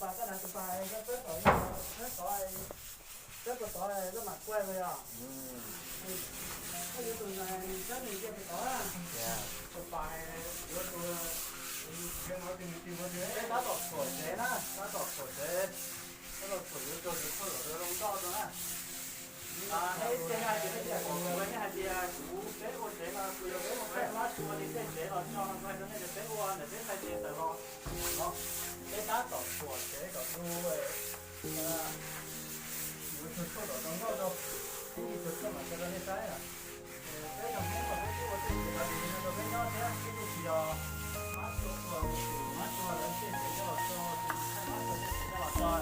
Pas koj na, tus pas koj peb tod, peb tod, peb puas tod koj mam kuaj yog. Koj yuav tus na, koj nws cia tus tod. Tus pas yuav tus, peb tab tom txhuam tsev na, tab tom txhuam tsev, tab tom txhuam yuav tus tus txhuam los zoo nkauj rau na. Neb tej hais tias nej tias kuv, nej hais tias kuv peb ua tsev no kuv yog peb ua thaij mab sua li tej tsev los tso no kuv hais rau nej tias peb ua ntawm peb thaij tsev tawm los no, peb tab tom txhuam tsev kom tu, yuav tus txhuam kom zoo nkauj rau, ib tus txhuam mam tso rau nej saib na. Peb cov Hmoob los peb twb ua tej tsev los tus no rau peb nyob thiab, peb kuj tsis yog mab sua ua tus mab sua lawv tej tsev coj los tso, tus thaij mab sua tej tsev coj los tso.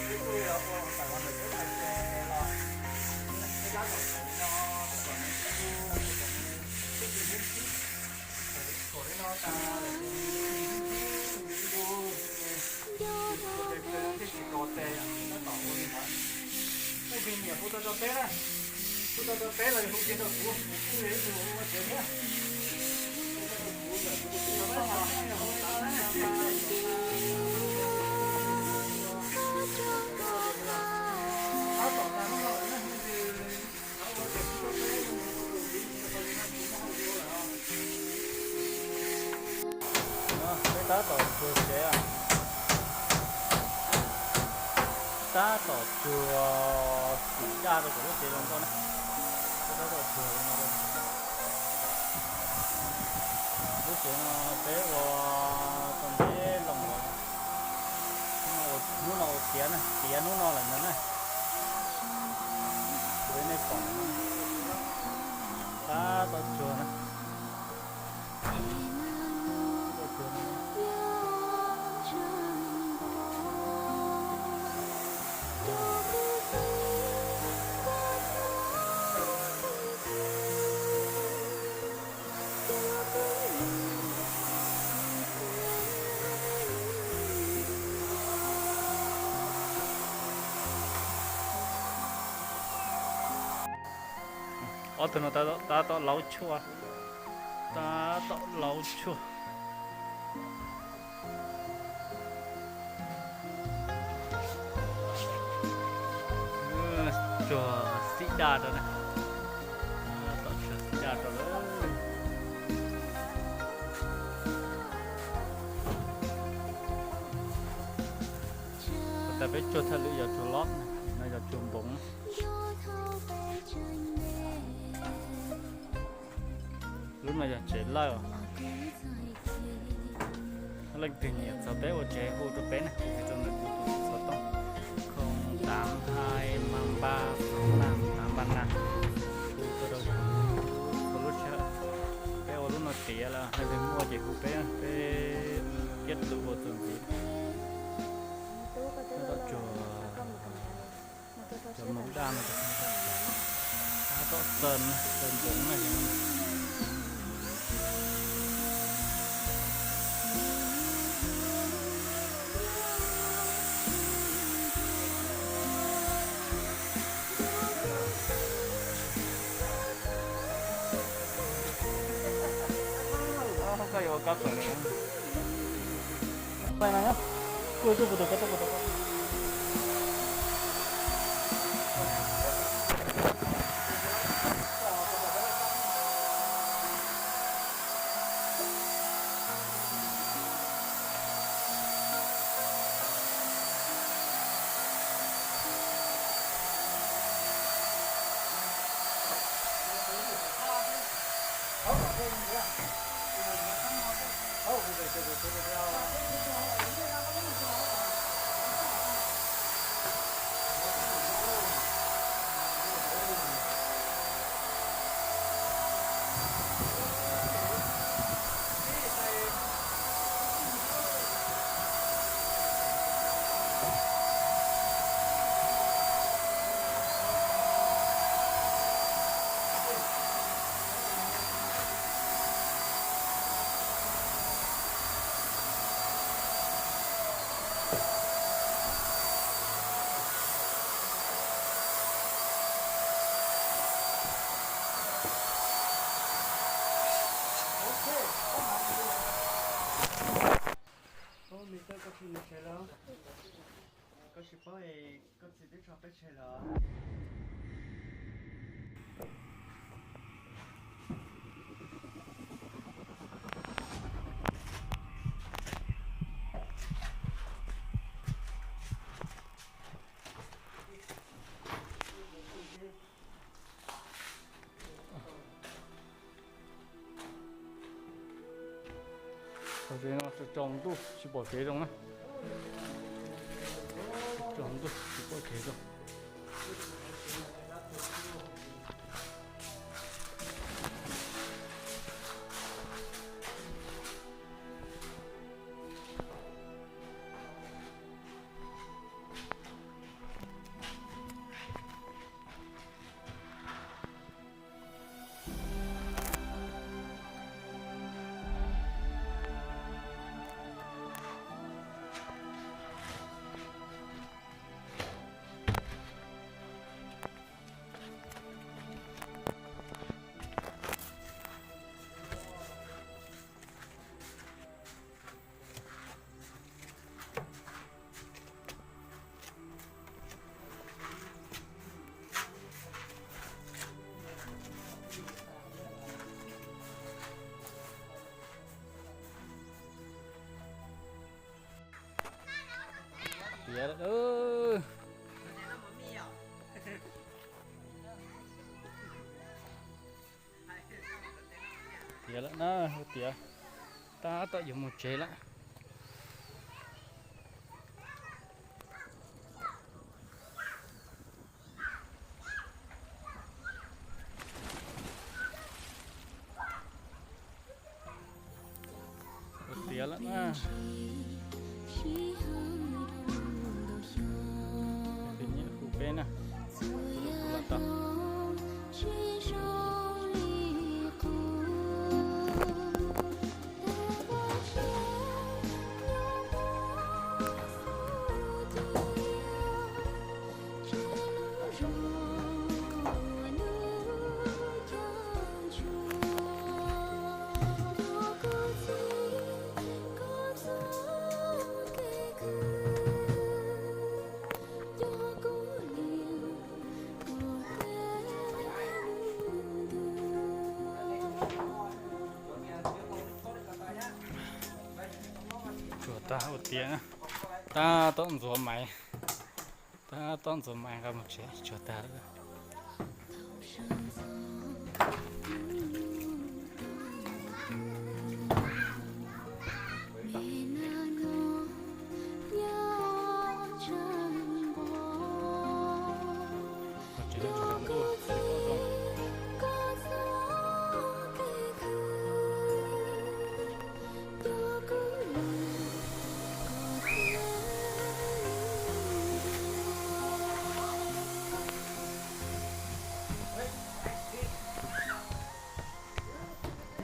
Peb kuj yog ua tawm los ntawm peb thaij tsev los, peb tab tom txhuam li no, kom nws tu, kom nws txij li hnub tsib, txhuam li no tas lawm ces ib ntu thiaj tsis to tes, tab tom ua li ntawd. Tej nyiam hu tau rau peb na, hu tau rau peb los hu kiag rau kuv, kuv kuj yog ib tug ua tsev thiab. Peb tab tom tsuag tsev, tab tom tsuag xim daj rau kom lub tsev zoo nkauj na. Peb tab tom tsuag li no. Lub tsev no peb ua tau ntev loo lawm. Hnub no ua tiav na, tiav hnub no lawm ntag na. Ua nej pom, tab tom tsuag na. Ob tug no tab tom laub tshuaj, tab tom laub tshuaj. Tsuag xim daj rau na, tab tom tsuag xim daj rau lawm. Ua tas peb tsuag thawj lwm yog tsuag lob, no yog tsuag npoov. Lub no yog tsev lawj. Leej twg nyiam txog peb ua tsev hu rau peb na, hu rau ntawm kuv tus xov tooj không tám hai ba ba sáu năm tám ba năm, hu rau txhua lub sij hawm. Peb ua lub no tiav lawm, leej twg muaj ces hu peb, peb kiab lus ua txuas ntxiv. Tab tom tsuag cov npoov daj no, tab tom txawj, txawj npoov na. Koj yuav ua kab pawg li. Kuj ib tug puas tau, koj tau puas tau. Tsev los, koj tsis paub es koj txiv twb tso peb tseg los. Txog tsev no tsaus ntuj tsis pom kev zoo na. Tsaus ntuj tsis pom kev zoo. Tiav lawm. Tiav lawm na, hu tiav. Tab tom yuav mus tsev lawm. Hu tiav lawm na. Hu peb na. Hu tau. Tsuag tag ua tiav na. Tab tom ntxuav maiv. Tab tom ntxuav maiv nqa mus tsev, tsuag tag lawm.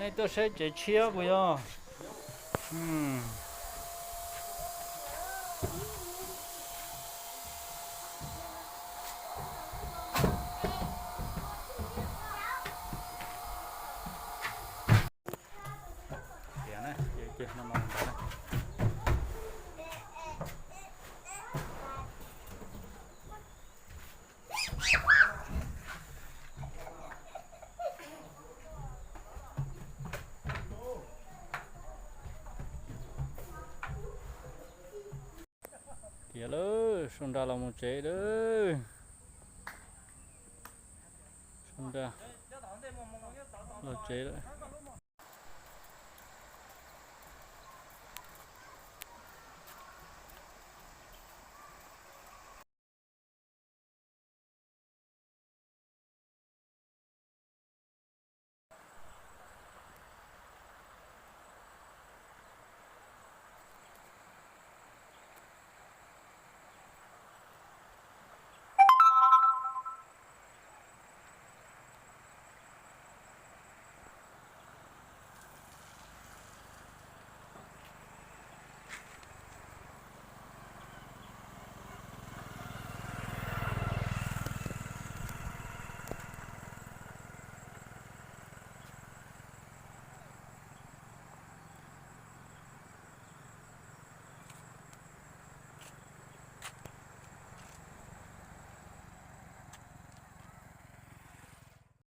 Nej tuaj saib tsev tshiab puas yog? Tiav na, tiav kiag no mas ntawd na. Tiav lawm, sau nra los mus tsev lawm. Sau nra los tsev lawm.